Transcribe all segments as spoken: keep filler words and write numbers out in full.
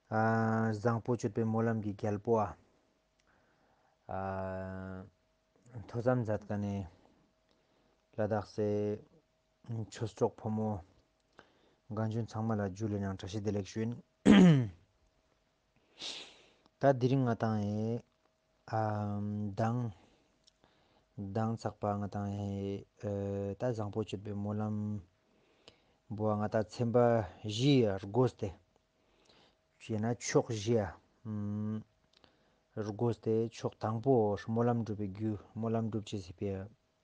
ཨ་བཟང་པོ་སྤྱོད་པའི་སྨོན་ལམ་གྱི་རྒྱལ་པོ་ཨ། ཨ་ཐོས་བསམ་མཛད་མཁན་ནི་ལ་དྭགས་སི་ཆོས་གྲོགས་ཕོ་མོ་རྒན་གཞོན་ཚང་མ་ལ་ཇུ་ལེ་ནང་བཀྲ་ཤིས་བདེ་ལེགས་ཞུ་ཡིན། ད་དེ་རིང་ང་ཏང་ཨེ་ཨ་མདང་མདང་ཚག་པ་ང་ཏང་ཨེ་ཨ་ད་བཟང་པོ་སྤྱོད་པའི་སྨོན་ལམ་བོ་ང་ཏང་ཚན་པ་བཞི་ཡ་བགོས་ཏེ། ཡང་ན་ཕྱོགས་བཞི་ཡ་ཨམ་བགོས་ཏེ་ཕྱོགས་དང་པོ་སྨོན་ལམ་སྒྲུབ་པའི་རྒྱུ། སྨོན་ལམ་སྒྲུབ་ཅེས་ཟེར་བའི་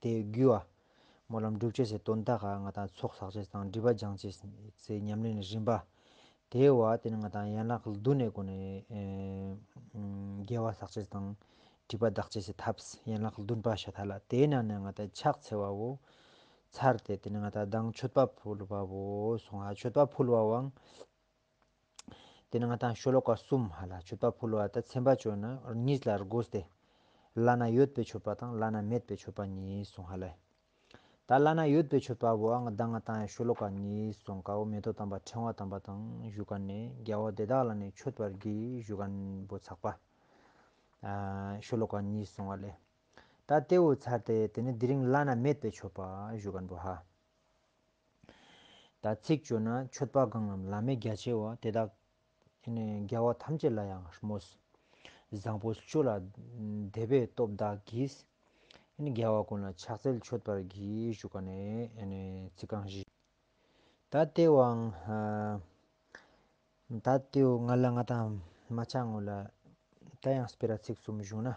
དེ་རྒྱུ་བ། སྨོན་ལམ་སྒྲུབ་ཅེས་སི་དོན་དག་ག་ང་ཏང་ཚོགས་བསགས་ཅེས་དང་སྒྲིབ་པ་སྦྱང་ཅེས་སི་ཉམས་ལེན་རིམ་པ། དེ་བ་དེ་ནི་ང་ཏང་ཡན་ལག་བདུན་ནི་སྒོ་ནས་ཨེ་ཨམ་དགེ་བ་བསགས་ཅེས་དང་སྒྲིབ་པ་དག་ཅེས་སི་ཐབས་ཡན་ལག་བདུན་པ་ཤ་ཐ་ལ། དེའི་ནང་ནས་ང་ཏང་ཕྱག་འཚལ་བ་བོ་ཚར་ཏེ་དེ་ནི་ང་ཏང་མདང་མཆོད་པ་ཕུལ་བ་བོ་སོང་ང་། མཆོད་པ་ཕུལ་བ་བའང་དེ་ནི་ང་ཏང་ཤོ་ལོ་ཀ་གསུམ་ཧ་ལ། མཆོད་པ་ཕུལ་བ་ད་ཚན་པ་བཅོ་ན་གཉིས་ལ་བགོས་ཏེ་བླ་ན་ཡོད་པའི་མཆོད་པ་དང་བླ་ན་མེད་པའི་མཆོད་པ་གཉིས་སོང་ཧ་ལ། ད་བླ་ན་ཡོད་པའི་མཆོད་པ་བོའང་མདང་ང་ཏང་ཤོ་ལོ་ཀ་གཉིས་སོང་ཀ་བོ། མེ་ཏོག་དམ་པ་ཕྲེང་བ་དམ་པ་དང་ཞུ་མཁན་ནི་རྒྱལ་བ་དེ་དག་ལ་ནི་མཆོད་པར་བགྱི་ཞུ་མཁན་བོ་ཚག་པ་ཨ་ཤོ་ལོ་ཀ་གཉིས་སོང་བ་ལེ། ད་དེ་བོ་ཚར་ཏེ་དེ་ནི་དེ་རིང་བླ་ན་མེད་པའི་མཆོད་པ་ཞུ་མཁན་བོ་ཧ། ད་ཚིག་བཅོ་ན་མཆོད་པ་གང་ལམ་བླ་མེད་རྒྱ་ཆེ་བ། དེ་དག་ཨེ་ནི་རྒྱལ་བ་ཐམས་ཅད་ལ་ཡང་སྨོས། བཟང་པོ་སྤྱོད་ལ་དད་པའི་སྟོབས་དག་གིས། ཨེ་ནི་རྒྱལ་བ་ཀུན་ལ་ཕྱག་འཚལ་མཆོད་པར་བགྱི་ཞུ་མཁན་ནི་ཨེ་ནི་ཚིག་རྐང་བཞི། ད་དེ་བའང་ཨ་ད་དེ་བོ་ང་ལ་ང་ཏང་མ་ཆ་ངོ་ལ་ད་ཡང་སྤེ་ར་ཚིག་གསུམ་ཞུ་ན་ཨ་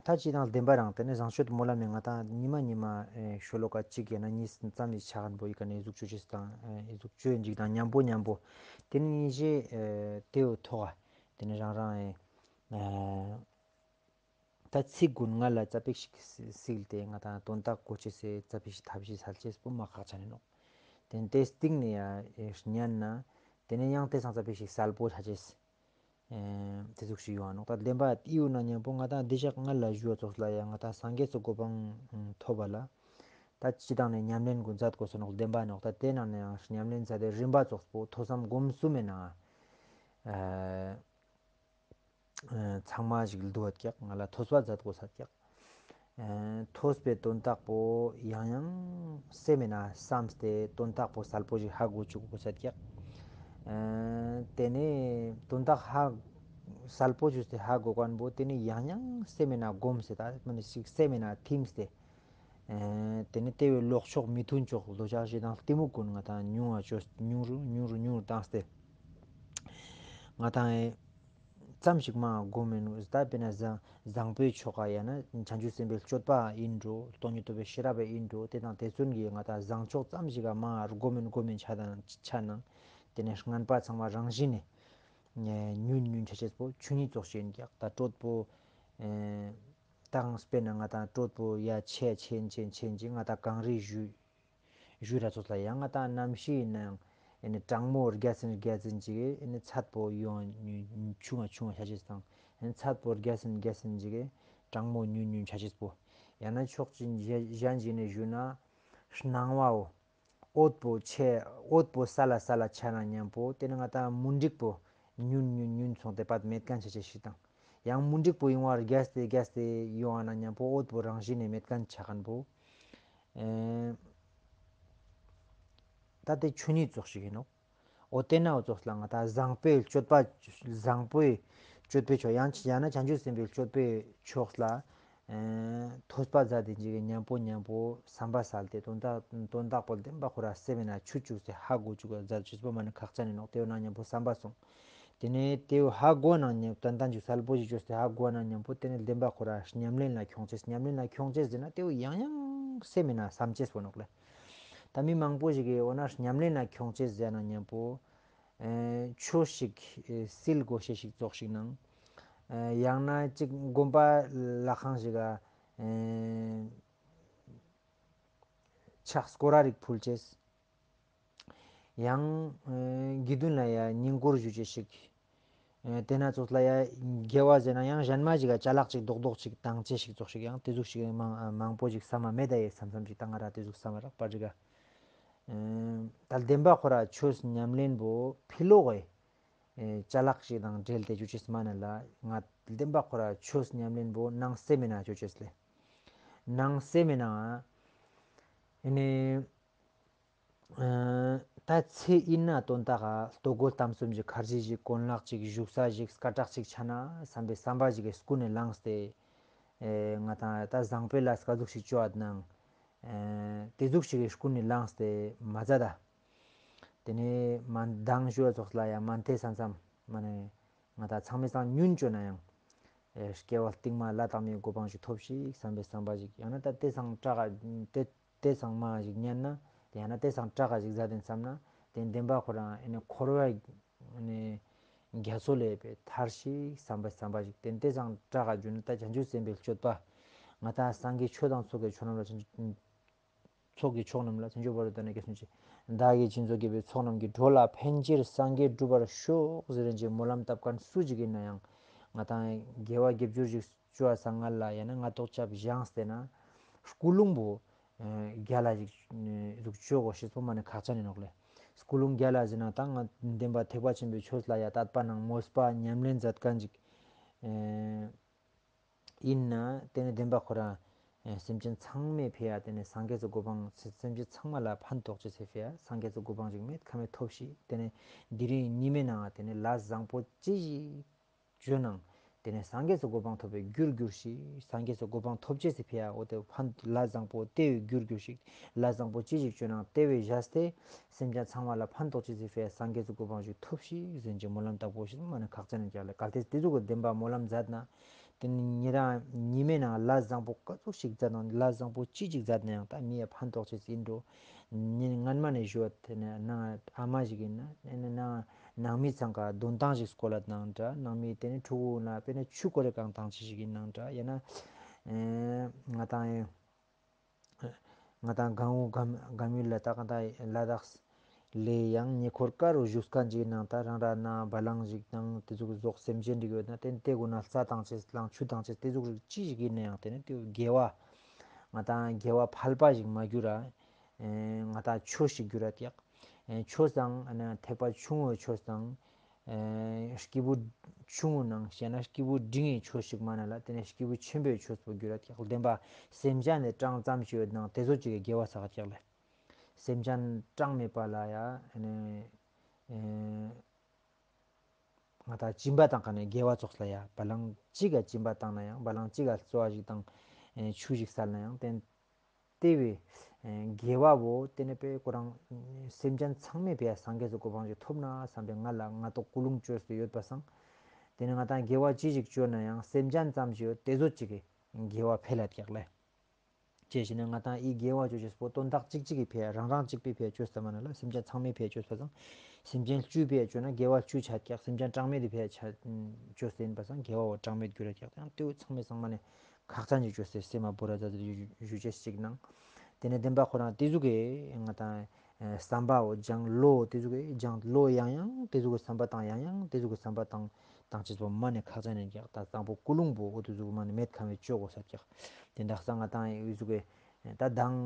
ད་ཅི་དང་བདེན་པ་རང་དེ་ནི་བཟང་སྤྱོད་སྨོན་ལམ་ནི་ང་ཏང་ཉི་མ་ཉི་མ་ཨེ་ཤོ་ལོ་ཀ་གཅིག་ཡང་ན་གཉིས་ཙམ་ཞིག་ཆ་མཁན་བོ་ཡི་ཀ་ནས་ཨི་ཟུག་བཅོ་ཅེས་དང་ཨེ་ཨི་ཟུག་བཅོ་ཡིན་ཅིག་དང་མཉམ་པོ་མཉམ་པོ་དེ་ནི་ཉིན་ཞིག་ཨེ་དེ་བོ་ཐོག་ག་དེ་ནི་རང་རང་ཨེ་ཨེ་ད་ཚིག་ཀུན་ང་ལ་ཙ་པིག་ཞིག་སིལ་ཏེ་ང་ཏང་དོན་དག་གོ་ཅེས་སི་ཙ་པིག་ཞིག་ཐབས་ཤིག་སལ་ཅེས་པོ་མ་ཁག་ཆ་ནི་ནོག་དེ་ནི་དེ་སྟིང་ནས་ཡ་ཨེ་ཉན་ན་དེ་ནི་ཡང་དེ་སང་ཙ་པིག་ཞིག་གསལ་པོ་ཆ་ཅེས། ཨེ་དེ་ཟུག་ཞིག་ཡོང་ནོག་ད་བདེན་པ་ཨི་བོ་ནང་མཉམ་པོ་ང་ཏང་འདི་ཞག་ང་ལ་ཞུ་བ་ཙོགས་ལ་ཡང་ང་ཏང་སངས་རྒྱས་སི་གོ་འཕང་ཐོབ་པ་ལ་ད་སྤྱི་བཏང་ནས་ཉམས་ལེན་ཀུན་མཛད་དགོས་སོ་ནོག་བདེན་པ་ནོག་ད་དེ་ནང་ནས་ཡང་ཉམས་ལེན་མཛད་དེ་རིམ་པ་ཙོགས་པོ་ཐོས་བསམ་སྒོམ་གསུམ་མེ་ནང་ཨེ་ཚང་མ་ཞིག་ལ་འདུག་པ་ཀྱག་ང་ལ་ཐོས་པ་མཛད་དགོས་ས་ཀྱག་ཨེ་ཐོས་པའི་དོན་དག་པོ་ཡང་ཡང་སེམས་ནང་བསམས་ཏེ་དོན་དག་པོ་གསལ་པོ་ཞིག་ཧ་གོ་བཅུག་དགོས་ས་ཀྱག་ཨེ་དེ་ནས་དོན་དག་ཧ་གསལ་པོ་བཅུག་སྟེ་ཧ་གོ་མཁན་པོ་དེ་ནི་ཡང་ཡང་སེམས་ནང་སྒོམས་ཏེ་ད་མ་ནི་ཞིག་སེམས་ནང་ཐིམས་ཏེ་ཨེ་དེ་ནི་དེ་བོའི་ལོག་ཕྱོགས་མི་མཐུན་ཕྱོགས་འདོད་ཆགས་ཞེ་སྡང་གཏི་མུག་ཀུན་ང་ཏང་ཉུང་བ་བཅོས་ཉུང་རུ་ཉུང་རུ་ཉུང་རུ་བཏང་སྟེ་ང་ཏང་ཨེ་ཙམ་ཞིག་མ་སྒོམ་མེན་ནོ། ད་དཔེར་ན་བཟང་བཟང་པོའི་ཆོ་ག་ཡང་ན་བྱང་ཆུབ་སེམས་དཔའི་སྤྱོད་པ་ཡིན་འགྲོ། སྟོང་ཉིད་རྟོགས་པའི་ཤེས་རབ་ཡིན་འགྲོ། དེ་དང་དེ་ཚུན་གྱི་ང་ཏང་བཟང་ཕྱོགས་ཙམ་ཞིག་ག་མ་སྒོམ་མེན་སྒོམ་མེན་ཆ་དང་ཆ་ནང་དེ་ནས་ངན་པ་ཚང་མ་རང་བཞིན་ནས་ཉུན་ཉུན་ཆ་ཅེས་པོ་ཆོས་ཉིད་ཙོགས་ཤིག་ཡིན་ཀྱག་ད་གྲོད་པོ་ཨེ་དང་དཔེར་ན་ང་ཏང་གྲོད་པོ་ཡ་ཆེ་ཆེན་ཆེན་ཆེན་ཅིག་ང་ཏང་གངས་རི་བཞུ་བཞུ་ར་ཙོགས་ལ་ཡང་ང་ཏང་གནམ་གཤིས་ནང་ཨེ་ནི་གྲང་མོ་རྒྱ་ཟིན་རྒྱ་ཟིན་ཅིག་ཨེ་ནི་ཚད་པོ་ཡོང་ཆུང་ང་ཆུང་ང་ཆ་ཅེས་དང་ཨེ་ནི་ཚད་པོ་རྒྱ་ཟིན་རྒྱ་ཟིན་ཅིག་གྲང་མོ་ཉུན་ཉུན་ཆ་ཅེས་པོ། ཡང་ན་ཕྱོགས་གཅིག་གཞན་ཞིག་ནས་ཞུ་ན་སྣང་བའོ། འོད་པོ་ཆེ་འོད་པོ་ས་ལ་ས་ལ་ཆ་ན་མཉམ་པོ་དེ་ནི་ང་ཏང་མུན་དིག་པོ་ཉུན་ཉུན་ཉུན་སོང་སྟེ་པད་མེད་མཁན་ཆ་ཅེས་ཤིག་དང་། ཡང་མུན་དིག་པོ་ཡོང་བ་རྒྱས་ཏེ་རྒྱས་ཏེ་ཡོང་བ་ན་མཉམ་པོ་འོད་པོ་རང་བཞིན་ནས་མེད་མཁན་ཆ་མཁན་པོ། ཨེ་ད་དེ་ཆོས་ཉིད་ཙོགས་ཤིག་ཡིན་ནོག་འོ་དེ་ན་འོ་ཙོགས་ལ་ང་ཏང་བཟང་པོའི་སྤྱོད་པ་བཟང་པོའི་སྤྱོད་པའི་ཕྱོགས་ཡང་ཡང་ན་བྱང་ཆུབ་སེམས་དཔའི་སྤྱོད་པའི་ཕྱོགས་ལ་ཨེ་ཐོས་པ་མཛད་དེ་ཅིག་གི་མཉམ་པོ་མཉམ་པོ་བསམ་པ་གསལ་ཏེ་དོན་དག་དོན་དག་པོ་བདེན་པ་ཁོ་ར་སེམས་ནང་ཆུད་བཅུག་སྟེ་ཧ་གོ་བཅུག་མཛད་བཅུག་པོ་མ་ནི་ཁག་ཅན་ཡིན་ནོག་དེ་བོ་ནང་མཉམ་པོ་བསམ་པ་སོང་། དེ་ནས་དེ་བོ་ཧ་གོ་ནང་མཉམ་ཏན་ཏན་ཅིག་གསལ་པོ་ཞིག་བཅོས་ཏེ་ཧ་གོ་ནང་མཉམ་པོ་དེ་ནས་བདེན་པ་ཁོ་ར་ཉམས་ལེན་ལ་ཁྱོང་ཅེས་ཉམས་ལེན་ལ་ཁྱོང་ཅེས་ཟེར་ན་དེ་བོ་ཡང་ཡང་སེམས་ནང་བསམ་ཅེས་པོ་ནོག་ལེ། ད་མི་མང་པོ་ཞིག་གིས་འོ་ན་ཉམས་ལེན་ལ་ཁྱོང་ཅེས་ཟེར་ན་མཉམ་པོ་ཨེ་ཆོས་ཤིག་ཨེ་སིལ་དགོས་ཤེས་ཤིག་ཙོགས་ཤིག་ནང་ཨེ་ཡང་ན་ཅིག་དགོན་པ་ལྷ་ཁང་ཞིག་ག་ཨེ་ཕྱག་སྐོར་ར་རིག་ཕུལ་ཅེས། ཡང་ཨེ་དགེ་འདུན་ལ་ཡ་བསྙེན་བཀུར་ཞུ་ཅེས་ཤིག་ཨེ་དེ་ན་ཙོགས་ལ་ཡ་དགེ་བ་ཟེར་ན་ཡང་གཞན་མ་ཞིག་ག་ཅ་ལག་ཅིག་རྡོག་རྡོག་ཅིག་བཏང་ཅེས་ཤིག་ཙོགས་ཤིག་ཡང་དེ་ཟུག་ཤིག་མང་མང་པོ་ཞིག་བསམ་མ་མེད་ད་ཡེ་བསམ་བསམ་ཅིག་བཏང་ང་ར་དེ་ཟུག་བསམ་མ་རག་པ་ཞིག་ག་ཨེ་ད་བདེན་པ་ཁོ་ར་ཆོས་ཉམས་ལེན་པོ་ཕི་ལོག་གི་ཨེ་ཅ་ལག་ཞིག་དང་འབྲེལ་ཏེ་ཅོ་ཅེས་མ་ན་ལ། ང་བདེན་པ་ཁོ་ར་ཆོས་ཉམས་ལེན་པོ་ནང་སེམས་མེད་ན་ཅོ་ཅེས་ལེ། ནང་སེམས་མེད་ན་ཨེ་ནི་ཨེ་ད་ཚེ་ཨིན་ན་དོན་དག་ག་ལྟོ་གོས་གཏམ་གསུམ་གྱི་ཁར་ཇི་ཞིག་གོན་ལག་ཅིག་བཞུགས་ས་ཞིག་སྐད་གྲགས་ཅིག་ཆ་ན་བསམ་པའི་བསམ་པ་ཞིག་གི་སྐུ་ནས་ལངས་ཏེ་ཨེ་ང་དང་ད་བཟང་པོའི་ལས་ཀ་ཟུག་ཞིག་ཅོ་ཨ་ནང་ཨེ་དེ་ཟུག་ཞིག་གི་སྐུ་ནས་ལངས་ཏེ་མ་ཛད་ད། དེ་ནས་མ་མདང་ཞུ་བ་ཙོགས་ལ་ཡང་མ་དེ་སང་ཙམ་མ་ནས་ང་དང་ཚང་མའི་སང་ཉུན་ཅོ་ན་ཡང་ཨེ་སྐྱེ་བ་རྟིང་མ་ལ་དྭགས་མའི་གོ་འཕང་ཞིག་ཐོབ་ཤིག་བསམ་པའི་བསམ་པ་ཞིག་ཡང་ན་ད་དེ་སང་དྲག་ག་དེ་དེ་སང་མ་ཞིག་ཉན་ན་དེ་ཡང་ན་དེ་སང་དྲག་ག་ཞིག་ཟ་དེ་བསམ་ན་དེ་བདེན་པ་ཁོ་རང་ཨེ་ནི་འཁོར་བའི་ཨེ་ནི་རྒྱ་མཚོ་ལས་པའི་ཐར་ཤིག་བསམ་པའི་བསམ་པ་ཞིག་དེ་དེ་སང་དྲག་ག་འཇུ་ན་ད་བྱང་ཆུབ་སེམས་དཔའི་སྤྱོད་པ་ང་དང་སངས་རྒྱས་ཆོས་དང་ཚོགས་ཀྱི་མཆོག་རྣམས་ལ་བྱང་ཆུབ་ཚོགས་ཀྱི་མཆོག་རྣམས་ལ་བྱང་ཆུབ་བར་དུ་བསྟན་ནས་དགེ་སུ་མཆི། བདག་གིས་སྦྱིན་སོགས་བགྱིས་པའི་ཚོགས་རྣམས་ཀྱིས། འགྲོ་ལ་ཕན་ཕྱིར་སངས་རྒྱས་འགྲུབ་པར་ཤོག་ཟེར་རིན་ཅིག་སྨོན་ལམ་བཏབ་མཁན་སུ་ཞིག་ཡིན་ན་ཡང་ང་དང་དགེ་བ་དགེ་སྦྱོར་ཞིག་ཅོ་བ་སང་ང་ལ་ཡང་ན་ང་ཏོག་ཅབ་བཞེངས་ཏེ་ན་སྐུ་རླུང་པོ་ཨེ་རྒྱལ་ལ་ཞིག་ཨེ་ཟུག་ཅོ་དགོས་ཤེས་པོ་མ་ནི་ཁག་ཅན་ཡིན་ནོག་ལེ། སྐུ་རླུང་རྒྱལ་ལ་ཟེར་ན་ད་ང་བདེན་པ་ཐེག་པ་ཆེན་པོའི་ཆོས་ལ་ཡ་དད་པ་ནང་མོས་པ་ཉམས་ལེན་མཛད་མཁན་ཞིག་ཨེ་ཡིན་ན་དེ་ནི་བདེན་པ་ཁོ་རང་ཨེ་སེམས་ཅན་ཚང་མའི་ཕི་ཡ་དེ་ནི་སངས་རྒྱས་སི་གོ་འཕང་སེམས་ཅན་ཚང་མ་ལ་ཕན་ཐོགས་ཅེས་སི་ཕི་ཡ་སངས་རྒྱས་སི་གོ་འཕང་ཞིག་མེད་ཁ་མེད་ཐོབ་ཤིག་དེ་ནི་དེ་རིང་ཉི་མའི་ནང་དེ་ནི་ལས་བཟང་པོ་ཅི་ཞིག་ཅོས་ནང་དེ་ནི་སངས་རྒྱས་སི་གོ་འཕང་ཐོབ་པའི་རྒྱུར་གྱུར་ཤིག་སངས་རྒྱས་སི་གོ་འཕང་ཐོབ་ཅེས་སི་ཕི་ཡ་འོ་དེ་ཕན་ལས་བཟང་པོ་དེ་བའི་རྒྱུར་གྱུར་ཤིག་ལས་བཟང་པོ་ཅི་ཞིག་ཅོས་ནང་དེ་བའི་བཞག་སྟེ་སེམས་ཅན་ཚང་མ་ལ་ཕན་ཐོགས་ཅེས་སི་ཕི་ཡ་སངས་རྒྱས་སི་གོ་འཕང་ཞིག་ཐོབ་ཤིག་ཟེར་གྱི་སྨོན་ལམ་བཏབ་དགོས་ཤེས་མ་ནི་ཁག་ཅན་ཡིན་ཀྱག་ལེ། གལ་ཏེ་དེ་ཟུག་གི་བདེན་པ་སྨོན་ལམ་མཛད་ན་དེ་ནི་ཉེ་རང་ཉི་མའི་ནང་ལས་བཟང་པོ་ག་ཚོད་ཞིག་མཛད་ནང་ལས་བཟང་པོ་ཅི་ཞིག་མཛད་ན་ཡང་ད་མི་ཡ་ཕན་ཐོགས་ཅེས་ཡིན་འགྲོ། ཉིན་སྔན་མ་ནས་ཞུ་བ་དེ་ནི་ནང་ཨ་མ་ཞིག་ཡིན་ན་ནང་ནང་མི་ཚང་ཀ་དོན་ཐང་ཞིག་སྐོར་ལ་ནང་འདྲ་ནང་མི་དེ་ནི་ཕྲུ་གུ་ན་དཔེར་ན་ཆུ་ཀོ་རེ་གང་ཐང་ཅི་ཞིག་ཡིན་ནང་འདྲ་ཡང་ན་ང་དང་ཡང་ང་དང་གང་འུ་གམ་གམ་ཡུལ་ལ་ད་གང་ད་ལ་དྭགས་ལས་ཡང་ཉེ་འཁོར་ཀ་རུ་བཞུགས་མཁན་ཅིག་ནང་ད་རང་ར་ན་བ་ལང་ཞིག་དང་དེ་ཟུག་ཟོག་སེམས་ཅན་ཞིག་ཡོད་ན་དེ་དེ་གུན་ལ་རྩྭ་དང་ཅེས་ལང་ཆུ་དང་ཅེས་དེ་ཟུག་ཅི་ཞིག་ཡིན་ན་ཡང་དེ་ནི་དེ་དགེ་བ་ང་དང་དགེ་བ་ཕལ་པ་ཞིག་མ་གྱུར་ར་ང་དང་ཆོས་ཤིག་གྱུར་ར་ཀྱག་ཆོས་དང་ཐེག་པ་ཆུང་ངུའི་ཆོས་དང་ཨེ་སྐྱེས་བུ་ཆུང་ངུ་ནང་བཤད་ན་སྐྱེས་བུ་འབྲིང་ངི་ཆོས་ཤིག་མ་ན་ལ་དེ་ནས་སྐྱེས་བུ་ཆེན་པོའི་ཆོས་པོ་གྱུར་ར་ཀྱག་བདེན་པ་སེམས་ཅན་ནི་གྲངས་ཙམ་ཞིག་ཡོད་ནང་དེ་ཚོ་ཅིག་གི་དགེ་བ་བསགས་ཀྱག་ལེ། སེམས་ཅན་གྲངས་མེད་པ་ལ་ཡ་ཨེ་ནས་ཨེ་ང་དང་སྦྱིན་པ་བཏང་མཁན་ནི་དགེ་བ་ཙོགས་ལ་ཡ་བ་ལང་གཅིག་ག་སྦྱིན་པ་བཏང་ན་ཡང་བ་ལང་གཅིག་ག་རྩོ་བ་ཞིག་དང་ཨེ་ཆུ་ཞིག་སལ་ན་ཡང་དེ་དེ་བའི་དགེ་བ་བོ་དེ་ནས་པའི་ཁོ་རང་སེམས་ཅན་ཚང་མའི་ཕི་ཡ་སངས་རྒྱས་སི་གོ་འཕང་ཞིག་ཐོབ་ན་བསམ་པའི་ང་ལ་ང་ཏོག་ཀུན་སློང་བཅོས་ཏེ་ཡོད་པ་སང་། དེ་ནས་ང་དང་དགེ་བ་ཅི་ཞིག་བཅོས་ན་ཡང་སེམས་ཅན་ཙམ་ཞིག་ཡོད་དེ་ཚོ་ཅིག་གི་དགེ་བ་འཕེལ་ལ་ཀྱག་ལེ། ཅེས་ཞེ་ན་ང་དང་ཨི་དགེ་བ་བཅོ་ཅེས་པོ་དོན་དག་གཅིག་གཅིག་གི་ཕི་ཡ་རང་རང་གཅིག་པའི་ཕི་ཡ་བཅོས་ས་མ་ན་ལ་སེམས་ཅན་ཚང་མའི་ཕི་ཡ་བཅོས་པ་སང་། སེམས་ཅན་བཅུའི་ཕི་ཡ་བཅོས་ན་དགེ་བ་བཅུ་ཆ་ཀྱག་སེམས་ཅན་གྲངས་མེད་དེ་ཕི་ཡ་ཆ་བཅོས་ཏེ་ཡིན་པ་སང་དགེ་བ་བོ་གྲངས་མེད་གྱུར་ར་ཀྱག་ཡང་དེ་བོ་ཚང་མའི་སང་མ་ནས། ཁག་ཅན་ཞིག་བཅོས་སེ་སེམས་མ་བོར་ར་ཛ་ཛ་ཞུ་ཅེས་ཞིག་ནང་། དེ་ནས་བདེན་པ་ཁོ་རང་དེ་ཟུག་གི་ང་དང་བསམ་པའོ་སྦྱང་བློ་དེ་ཟུག་གི་སྦྱང་བློ་ཡང་ཡང་དེ་ཟུག་གི་བསམ་པ་བཏང་ཡང་ཡང་དེ་ཟུག་གི་བསམ་པ་བཏང་བཏང་ཅེས་པོ་མ་ནས་ཁག་ཅན་ཡིན་ཀྱག་ད་བཟང་པོ་ཀུན་སློང་པོ་འོ་དེ་ཟུག་མ་ནས་མེད་ཁ་མེད་བཅོ་དགོས་ས་ཀྱག་དེ་འདྲ་ས་ང་དང་ཨི་ཟུག་གི་ད་དང་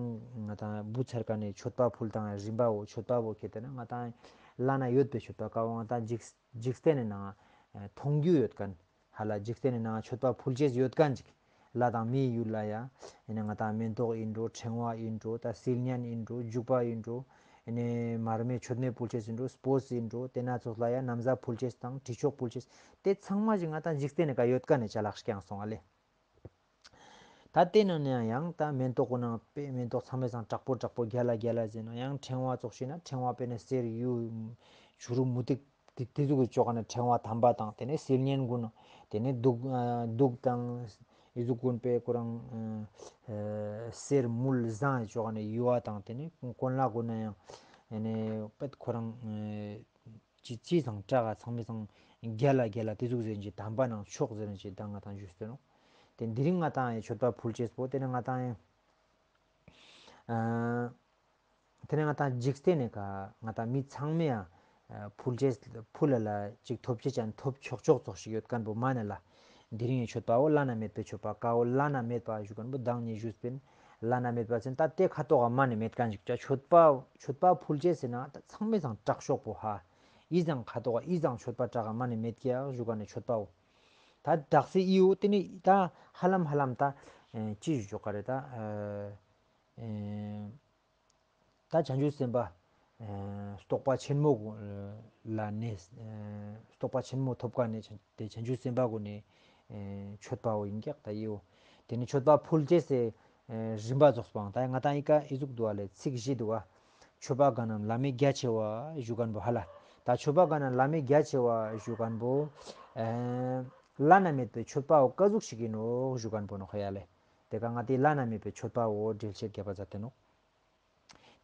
ང་དང་བུ་ཚར་ཀ་ནས་མཆོད་པ་ཕུལ་དང་རིམ་པའོ་མཆོད་པ་བོ་ཁེ་ཏེ་ན་ང་དང་བླ་ན་ཡོད་པའི་མཆོད་པ་ཀ་བོ་ང་དང་འཇིག་འཇིག་རྟེན་ནི་ནང་མཐོང་རྒྱུ་ཡོད་མཁན། ཧ་ལ་འཇིག་རྟེན་ནི་ནང་མཆོད་པ་ཕུལ་ཅེས་ཡོད་མཁན་ཅིག་ལྷ་དང་མིའི་ཡུལ་ལ་ཡ། ཨེ་ནས་ང་དང་མེ་ཏོག་ཡིན་འགྲོ་ཕྲེང་བ་ཡིན་འགྲོ་ད་སིལ་སྙན་ཡིན་འགྲོ་བྱུག་པ་ཡིན་འགྲོ། ཨེ་ནས་མར་མེ་མཆོད་མེ་ཕུལ་ཅེས་ཡིན་འགྲོ་སྤོས་ཡིན་འགྲོ་དེ་ན་ཚོགས་ལ་ཡ་ན་བཟའ་ཕུལ་ཅེས་དང་དྲི་མཆོག་ཕུལ་ཅེས་དེ་ཚང་མ་ཞིག་ང་དང་འཇིག་རྟེན་ནི་ཀ་ཡོད་མཁན་ནི་ཅ་ལག་རྐྱང་སོང་ཨ་ལེ། ད་དེ་ནང་ནས་ཡང་ད་མེ་ཏོག་གོ་ནང་པེ་མེ་ཏོག་ཚང་མའི་སང་དྲག་པོ་དྲག་པོ་རྒྱལ་ལ་རྒྱལ་ལ་ཟེར་ན་ཡང་ཕྲེང་བ་ཙོགས་ཤིག་ན་ཕྲེང་བ་པེ་ནས་གསེར་གཡུ་བྱུ་རུ་མུ་ཏིག་དེ་དེ་ཟུག་གི་ཅོག་ནས་ཕྲེང་བ་དམ་པ་དང་དེ་ནས་སིལ་སྙན་གུན་དེ་ནས་གདུགས་གདུགས་དང་ཨི་ཟུག་གུན་པེ་ཁོ་རང་གསེར་དངུལ་ཟངས་ཀྱི་ཅོག་ནས་ཡུ་བ་དང་དེ་ནས་གོན་ལག་གུན་ན་ཡང་ཨེ་ནས་པེ་ཁོ་རང་ཅི་ཅི་སང་དྲག་ག་ཚང་མའི་སང་རྒྱལ་ལ་རྒྱལ་ལ་དེ་ཟུག་ཟེར་གྱི་དམ་པ་ནང་མཆོག་ཟེར་གྱི་ད་ང་དང་ཞུས་ཏེ་ནོག་དེ་དེ་རིང་ང་དང་ཡང་མཆོད་པ་ཕུལ་ཅེས་པོ་དེ་ནས་ང་དང་ཡང་ཨ་དེ་ནས་ང་དང་འཇིག་རྟེན་ནི་ཀ་ང་དང་མི་ཚང་མས་ཡང་ཕུལ་ཅེས་ཕུལ་ལ་ལ་ཅིག་ཐོབ་ཅེས་ཅན་ཐོབ་ཆོག་ཆོག་ཙོགས་ཤིག་ཡོད་མཁན་པོ་མ་ནས་ལ། དེ་རིང་ཡང་མཆོད་པ་བོ་བླ་ན་མེད་པའི་མཆོད་པ་ཀ་བོ་བླ་ན་མེད་པ་ཞུ་མཁན་པོ་བདག་ཉིད་ཞུས་པིན། བླ་ན་མེད་པ་ཟེར་ན་ད་དེ་ཁ་ཐོག་ག་མ་ནེ་མེད་ཁན་ཞིག་ཅ། མཆོད་པ་མཆོད་པ་ཕུལ་ཅེས་ཟེར་ན་ད་ཚང་མའི་སང་དྲག་ཤོས་པོ་ཧ། ཨི་ཟང་ཁ་ཐོག་ག་ཨི་ཟང་མཆོད་པ་དྲག་ག་མ་ནེ་མེད་ཀྱག་ཞུ་ཁན་ནི་མཆོད་པ་བོ། ད་དག་ས་ཨི་བོ་དེ་ནི་ད་ཧ་ལམ་ཧ་ལམ་ད་ཨེ་ཅི་ཞུ་ཅོག་ག་རེད་ད་ཨེ་ཨེ་ད་བྱང་ཆུབ་སེམས་དཔའ་ཨེ་རྟོགས་པ་ཆེན་མོ་གུན་ལ་ནི་ཨེ་རྟོགས་པ་ཆེན་མོ་ཐོབ་ཁན་ནི་དེ་བྱང་ཆུབ་སེམས་དཔའ་གུན་ནི་ཨེ་མཆོད་པ་བོ་ཨིན་ཀྱག་ད་ཨི་བོ། དེ་ནི་མཆོད་པ་ཕུལ་ཅེས་སི་ཨེ་རིམ་པ་ཙོགས་པོའང་ད་ང་ཏང་ཨི་ཀ་ཨི་ཟུག་འདུག་ག་ལེ། ཚིག་བཞི་འདུག་ག། མཆོད་པ་གང་རྣམས་བླ་མེད་རྒྱ་ཆེ་བ་ཞུ་ཁན་བོ་ཧ་ལ། ད་མཆོད་པ་གང་རྣམས་བླ་མེད་རྒྱ་ཆེ་བ་ཞུ་ཁན་བོ་ཨེ་བླ་ན་མེད་པའི་མཆོད་པ་བོ་ཀ་ཟུག་ཞིག་ཨིན་ནོག་ཞུ་ཁན་བོ་ནོག་ཧ་ཡ་ལེ། དེ་ཀ་ང་ཏི་བླ་ན་མེད་པའི་མཆོད་པ་བོ་འགྲེལ་བཤད་རྒྱབ་པ་མཛད་དེ་ནོག།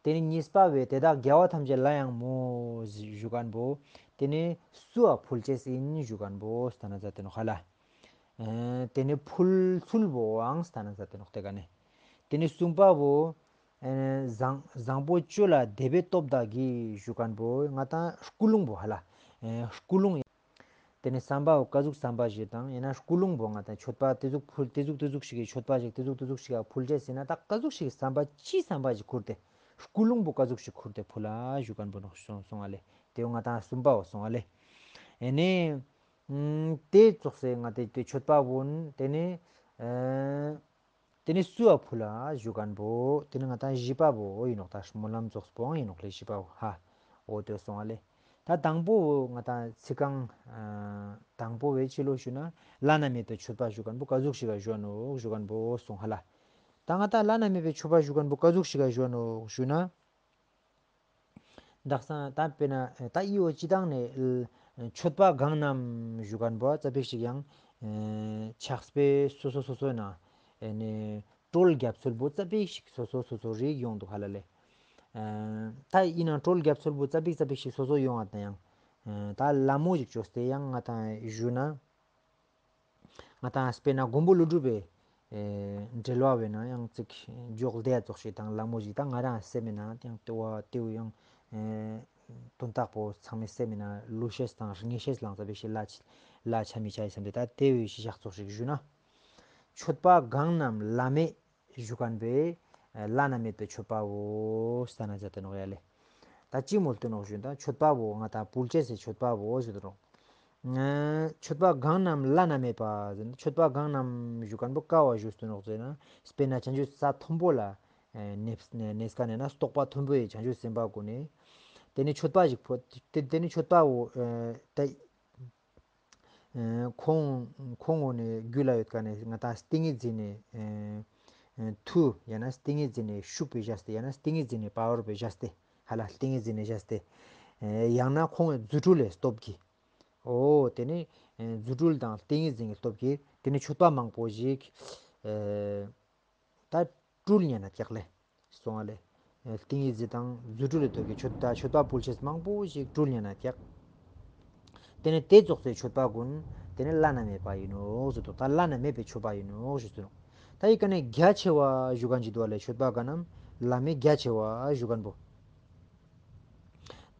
དེ་ནི་གཉིས་པ་བོའི་དེ་དག་རྒྱལ་བ་ཐམས་ཅད་ལ་ཡང་སྨོ་ཞུ་ཁན་བོ། དེ་ནི་སུའ་ཕུལ་ཅེས་ཨིན་ཞུ་ཁན་བོ་སྟན་ན་མཛད་དེ་ནོག་ཧ་ལ། ཨེ་དེ་ནི་ཕུལ་ཚུལ་བོའང་སྟན་ན་མཛད་དེ་ནོག་དེ་ཀ་ནི། དེ་ནི་གསུམ་པ་བོ་ཨེ་བཟང་བཟང་པོ་སྤྱོད་ལ་དད་པའི་སྟོབས་དག་གིས་ཞུ་ཁན་བོ་ང་ཏང་ཀུན་སློང་བོ་ཧ་ལ། ཨེ་ཀུན་སློང་། དེ་ནི་བསམ་པ་བོ་ཀ་ཟུག་བསམ་པ་ཞིག་དང་ཡང་ན་ཀུན་སློང་བོ་ང་ཏང་མཆོད་པ་དེ་ཟུག་ཕུལ་དེ་ཟུག་དེ་ཟུག་ཞིག་གི་མཆོད་པ་ཞིག་དེ་ཟུག་དེ་ཟུག་ཞིག་ག་ཕུལ་ཅེས་ཟེར་ན་ད་ཀ་ཟུག་ཞིག་བསམ་པ་ཅི་བསམ་པ་ཞིག་ཁུར་ཏེ་ཀུན་སློང་བོ་ཀ་ཟུག་ཞིག་ཁུར་ཏེ་ཕུལ་ལ་ཞུ་ཁན་བོ་ནོག་སོང་སོང་ང་ལེ། དེ་བོ་ང་ཏང་གསུམ་པ་བོ་སོང་ང་ལེ། ཨེ་ནི་ཨམ་དེ་ཙོགས་སེ་ང་ཏི་དེ་མཆོད་པ་བོ་དེ་ནི་ཨེ་དེ་ནི་སུའ་ཕུལ་ལ་ཞུ་ཁན་བོ། དེ་ནི་ང་ཏང་བཞི་པ་བོ་ཨིན་ནོག་ད་སྨོན་ལམ་ཙོགས་པོའང་ཨིན་ནོག་ལེ་བཞི་པ་བོ་ཧ། འོ་དེ་སོང་ང་ལེ། ད་དང་པོ་བོ་ང་ཏང་ཚིག་རྐང་ཨ་དང་པོ་བོའི་ཕྱི་ལོ་ཞུ་ན་བླ་ན་མེད་པའི་མཆོད་པ་ཞུ་ཁན་བོ་ཀ་ཟུག་ཞིག་ག་ཞུ་ནོག་ཞུ་ཁན་བོ་སོང་ཧ་ལ། ད་ང་ཏང་བླ་ན་མེད་པའི་མཆོད་པ་ཞུ་ཁན་བོ་ཀ་ཟུག་ཞིག་ག་ཞུ་ནོག་ཞུ་ན། དག་ས་ད་དཔེར་ན་ད་ཨི་བོ་སྤྱི་བཏང་ནེ་མཆོད་པ་གང་རྣམས་ཞུ་ཁན་བོ་ཙ་པིག་ཞིག་ཡང་ཕྱག་དཔེ་སོ་སོ་སོ་སོའི་ནང་ནེ་སྤྲོ་རྒྱབ་ཚུལ་བོ་ཙ་པིག་ཞིག་སོ་སོ་སོ་སོ་རིག་ཡོང་འདུག་ཧ་ལ་ལེ། ད་ཨིན་ནའང་སྤྲོ་རྒྱབ་ཚུལ་བོ་ཙ་པིག་ཙ་པིག་ཞིག་སོ་སོ་ཡོང་ང་ད་ཡང་ད་ལ་མོ་ཞིག་ཅོས་ཏེ་ཡང་ང་ཏང་ཞུ་ན། ང་ཏང་དཔེར་ན་མགོན་པོ་ཀླུ་སྒྲུབ་པའི་ཨེ་འགྲེལ་བ་བོའི་ནང་ཡང་ཅིག་འཇོག་བདེ་ཙོགས་ཤིག་དང་ལ་མོ་ཞིག་དང་ང་རང་སེམས་མེད་ན་ཡང་ལྟེ་བ་ལྟེ་བུ་ཡང་ཨེ་དོན་དག་པོ་ཚང་མའི་སེམས་མེད་ན་ལུས་ཤེས་དང་ངེས་ཤེས་ལང་ཙ་པིག་ཞིག་ལ་ལ་ཆ་མི་ཆ་ཡི་བསམ་སྟེ་ད་ལྟེ་བའི་གཞི་བཞག་ཙོགས་ཤིག་ཞུ་ན། མཆོད་པ་གང་རྣམས་བླ་མེད་ཞུ་ཁན་བོའི་བླ་ན་མེད་པའི་མཆོད་པ་བོ་སྟན་ན་མཛད་དེ་ནོག་ཡ་ལེ། ད་ཅི་མོལ་ཏེ་ནོག་ཞུ་ན་ད་མཆོད་པ་བོ་ང་ཏང་ཕུལ་ཅེས་སི་མཆོད་པ་བོ་ཞུ་དོ་ནོག། མཆོད་པ་གང་རྣམས་བླ་ན་མེད་པ་ཟེར་ན་མཆོད་པ་གང་རྣམས་ཞུ་ཁན་བོ་ཀ་བོ་ཞུ་དོ་ནོག་ཟེར་ན་དཔེར་ན་བྱང་ཆུབ་ས་མཐོན་པོ་ལ་གནས་གནས་ཁན་ནི་ན་རྟོགས་པ་མཐོན་པོའི་བྱང་ཆུབ་སེམས་དཔའ་གུན་ནི་དེ་ནི་མཆོད་པ་ཞིག་ཕུལ་ཏེ་དེ་ནི་མཆོད་པ་བོ་ད། ཁོང་ཁོང་ངོ་ནས་རྒྱུད་ལ་ཡོད་ཀ་ནས་ང་ཏང་ཏིང་ངེ་འཛིན་ནི་མཐུ་ཡང་ན་ཏིང་ངེ་འཛིན་ནི་ཤུགས་པའི་བཞག་སྟེ་ཡང་ན་ཏིང་ངེ་འཛིན་ནི་པ་ཝར་པའི་བཞག་སྟེ་ཧ་ལ་ཏིང་ངེ་འཛིན་ནི་བཞག་སྟེ་ཡང་ན་ཁོང་ངི་རྫུ་འཕྲུལ་ལས་སྟོབས་ཀྱིས་འོ་དེ་ནི་རྫུ་འཕྲུལ་དང་ཏིང་ངེ་འཛིན་གྱི་སྟོབས་ཀྱིས་དེ་ནི་མཆོད་པ་མང་པོ་ཞིག་ད་སྤྲུལ་ཉན་ན་ཀྱག་ལེ། སོང་བ་ལེ། ཏིང་ངེ་འཛིན་དང་རྫུ་འཕྲུལ་ལས་སྟོབས་ཀྱིས་མཆོད་ད་མཆོད་པ་ཕུལ་ཅེས་མང་པོ་ཞིག་སྤྲུལ་ཉན་ན་ཀྱག་དེ་ནི་དེ་ཙོགས་སི་མཆོད་པ་གུན་དེ་ནི་བླ་ན་མེད་པ་ཨིན་ནོག་ཞུ་དོ། ད་བླ་ན་མེད་པའི་མཆོད་པ་ཨིན་ནོག་ཞུ་དོ། ད་ཡི་ཀ་ནས་རྒྱ་ཆེ་བ་ཞུ་ཁན་ཅིག་འདུག་བ་ལེ། མཆོད་པ་གང་རྣམས་བླ་མེད་རྒྱ་ཆེ་བ་ཞུ་ཁན་བོ།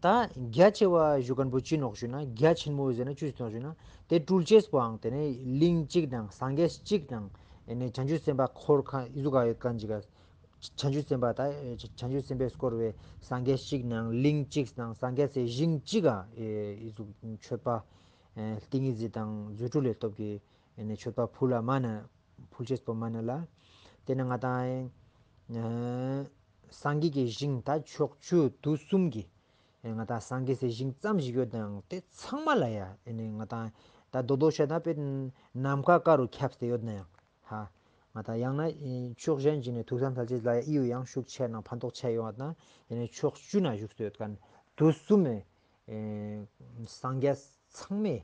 ད་རྒྱ་ཆེ་བ་ཞུ་ཁན་བོ་ཅི་ནོག་ཞུ་ན་རྒྱ་ཆེན་མོ་ཟེར་ན་ཅི་ནོག་ཞུ་ན་དེ་སྤྲུལ་ཅེས་པོའང་དེ་ནི་གླིང་གཅིག་དང་སངས་རྒྱས་གཅིག་དང་ཨེ་ནི་བྱང་ཆུབ་སེམས་དཔའ་འཁོར་ཁ་ཨི་ཟུག་ག་ཡོད་ཁན་ཅིག་ག་བྱང་ཆུབ་སེམས་དཔའ་ད་བྱང་ཆུབ་སེམས་དཔའི་སྐོར་བའི་སངས་རྒྱས་གཅིག་དང་གླིང་གཅིག་དང་སངས་རྒྱས་སི་ཞིང་གཅིག་ག་ཨེ་ཨི་ཟུག་མཆོད་པ་ཨེ་ཏིང་ངེ་འཛིན་དང་རྫུ་འཕྲུལ་ལས་སྟོབས་ཀྱིས་ཨེ་ནི་མཆོད་པ་ཕུལ་ལ་མ་ན་ཕུལ་ཅེས་པོ་མ་ན་ལ་དེ་ནི་ང་ཏང་ཨེ་སངས་རྒྱས་ཀྱི་ཞིང་ད་ཕྱོགས་བཅུ་དུས་གསུམ་གྱི་ཨེ་ང་ཏང་སངས་རྒྱས་སི་ཞིང་ཙམ་ཞིག་ཡོད་ནའང་དེ་ཚང་མ་ལ་ཡ་ཨེ་ནི་ང་ཏང་ད་རྡོག་རྡོག་བཤད་ན་དཔེར་ན་ནམ་མཁའ་ཀ་རུ་ཁྱབ་སྟེ་ཡོད་ནའང་ཧ་ང་ཏང་ཡང་ན་ཕྱོགས་གཞན་ཅིག་ནས་ཐུགས་བསམ་ཐལ་ཅེས་ལ་ཡ་ཨི་བོ་ཡང་ཤུགས་ཆེ་ནང་ཕན་ཐོགས་ཆེ་ཡོང་བ་ན་ཨེ་ནི་ཕྱོགས་བཅུ་ན་བཞུགས་སུ་ཡོད་ཁན་དུས་གསུམ་མེ་ཨེ་སངས་རྒྱས་ཚང་མས་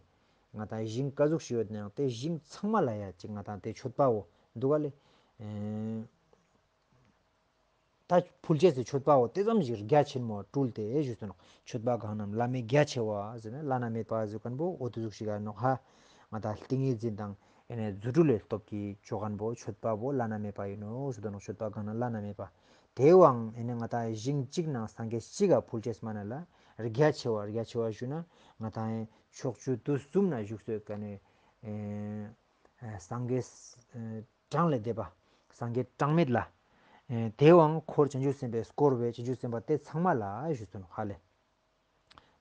ང་ཏང་ཞིང་ཀ་ཟུག་ཞིག་ཡོད་ནའང་དེ་ཞིང་ཚང་མ་ལ་ཡ་ཅིག་ང་ཏང་དེ་མཆོད་པ་བོ་འདུག་ག་ལེ། ཨེ་ད་ཕུལ་ཅེས་སི་མཆོད་པ་བོ་དེ་ཙམ་ཞིག་རྒྱ་ཆེན་མོ་སྤྲུལ་ཏེ་ཞུས་སོ་ནོག། མཆོད་པ་གང་རྣམས་བླ་མེད་རྒྱ་ཆེ་བ་ཟེར་ན་བླ་ན་མེད་པ་ཟེར་ཁན་བོ་འོ་དེ་ཟུག་ཞིག་ག་ནོག་ཧ། ང་ཏང་ཏིང་ངེ་འཛིན་དང་ཨེ་ནི་རྫུ་འཕྲུལ་ལས་སྟོབས་ཀྱིས་ཅོ་ཁན་བོ་མཆོད་པ་བོ་བླ་ན་མེད་པ་ཨིན་ནོག་ཞུ་དོ་ནོག། མཆོད་པ་གང་རྣམས་བླ་ན་མེད་པ། དེ་བོའང་ཨེ་ནི་ང་ཏང་ཞིང་གཅིག་ནང་སངས་རྒྱས་གཅིག་ག་ཕུལ་ཅེས་མ་ན་ལ་རྒྱ་ཆེ་བ་རྒྱ་ཆེ་བ་ཞུ་ན་ང་ཏང་ཕྱོགས་བཅུ་དུས་གསུམ་ན་བཞུགས་སུ་ཡོད་ཁན་ནི་ཨེ་སངས་རྒྱས་ཨེ་གྲངས་ལས་འདས་པ། སངས་རྒྱས་གྲངས་མེད་ལ། ཨེ་དེ་བོའང་འཁོར་བྱང་ཆུབ་སེམས་དཔའི་བསྐོར་བས་བྱང་ཆུབ་སེམས་དཔའ་དེ་ཚང་མ་ལ་ཞུས་སོ་ནོག་ཧ་ལེ།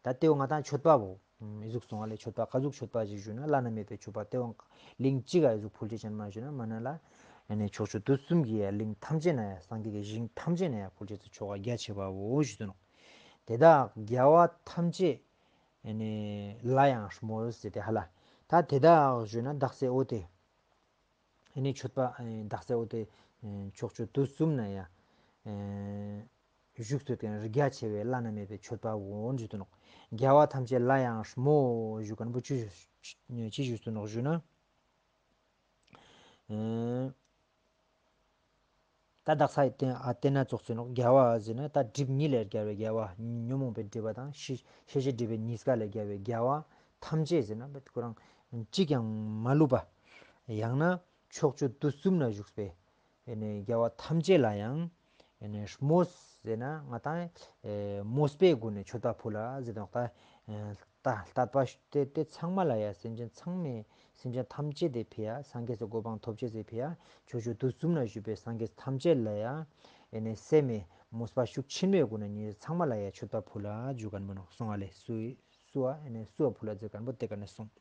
ད་དེ་བོ་ང་ཏང་མཆོད་པ་བོ་ཨི་ཟུག་སོང་ཧ་ལེ། མཆོད་པ་ཀ་ཟུག་མཆོད་པ་ཞིག་ཞུ་ན་བླ་ན་མེད་པའི་མཆོད་པ་དེ་བོ་གླིང་གཅིག་ག་ཨི་ཟུག་ཕུལ་ཅེས་ཅན་མ་ཞུ་ན་མ་ན་ལ། ཨ་ནི་ཕྱོགས་བཅུ་དུས་གསུམ་གྱི་ཡ་གླིང་ཐམས་ཅད་ན་ཡ་སངས་རྒྱས་ཀྱི་ཞིང་ཐམས་ཅད་ན་ཡ་ཕུལ་ཅེས་སི་ཆོ་ག་རྒྱ་ཆེ་བ་བོ་ཞུས་སོ་ནོག་དེ་དག་རྒྱལ་བ་ཐམས་ཅད་ཨ་ནི་ལ་ཡང་སྨོས་ཟེར་ཏེ་ཧ་ལ། ད་དེ་དག་ཞུ་ན་དག་ས་འོ་དེ། ཨ་ནི་མཆོད་པ་ཨ་དག་ས་འོ་དེ་ཨ་ཕྱོགས་བཅུ་དུས་གསུམ་ན་ཡང་ཨ་བཞུགས་སུ་བསྟན་རྒྱ་ཆེ་བའི་བླ་ན་མེད་པའི་མཆོད་པ་འོ་ཞུ་དུ་ནོག་རྒྱལ་བ་ཐམས་ཅད་ལ་ཡང་སྨོ་ཞུ་མཁན་པོ་ཅི་ཞུ་ཅི་ཞུ་དུ་ནོག་ཞུ་ན། ཨ་ད་དག་ས་ཡི་སྟེང་ཨ་སྟེང་ན་ཙོགས་སུ་ནོག་རྒྱལ་བ་ཟེར་ན་ད་སྒྲིབ་གཉིས་ལས་རྒྱལ་བའི་རྒྱལ་བ་ཉོན་མོངས་པའི་སྒྲིབ་པ་དང་ཤེས་ཤེས་བྱའི་སྒྲིབ་པའི་གཉིས་ཀ་ལས་རྒྱལ་བའི་རྒྱལ་བ་ཐམས་ཅད་ཟེར་ན་ཁོ་རང་གཅིག་ཀྱང་མ་ལུས་པ། ཡང་ན་ཕྱོགས་བཅུ་དུས་གསུམ་ན་བཞུགས་པའི་ཨ་ནི་རྒྱལ་བ་ཐམས་ཅད་ལ་ཡང་ཨ་ནི་སྨོས་ཟེར་ན་ང་ཏང་ཨེ་སྨོས་པའི་སྒོ་ནས་མཆོད་པ་ཕུལ་ལ་ཟེར་དོ་ནོག་ད་ཨེ་ད་དད་པ་དེ་དེ་ཚང་མ་ལ་ཡ་སེམས་ཅན་ཚང་མའི་སེམས་ཅན་ཐམས་ཅད་དེ་ཕི་ཡ་སངས་རྒྱས་སི་གོ་འཕང་ཐོབ་ཅེས་སི་ཕི་ཡ་ཕྱོགས་བཅུ་དུས་གསུམ་ན་བཞུགས་པའི་སངས་རྒྱས་ཐམས་ཅད་ལ་ཡ་ཨེ་ནི་སེམས་མེད་མོས་པ་ཤུགས་ཆེན་མོའི་སྒོ་ནས་ཉེ་ཚང་མ་ལ་ཡ་མཆོད་པ་ཕུལ་ལ་ཞུ་མཁན་པོ་ནོག་སོང་ཨ་ལེ། སུ་སུ་ཨ་ཨེ་ནི་སུ་ཨ་ཕུལ་ལ་ཟེར་མཁན་པོ་དེ་ཀ་ནས་སོང་།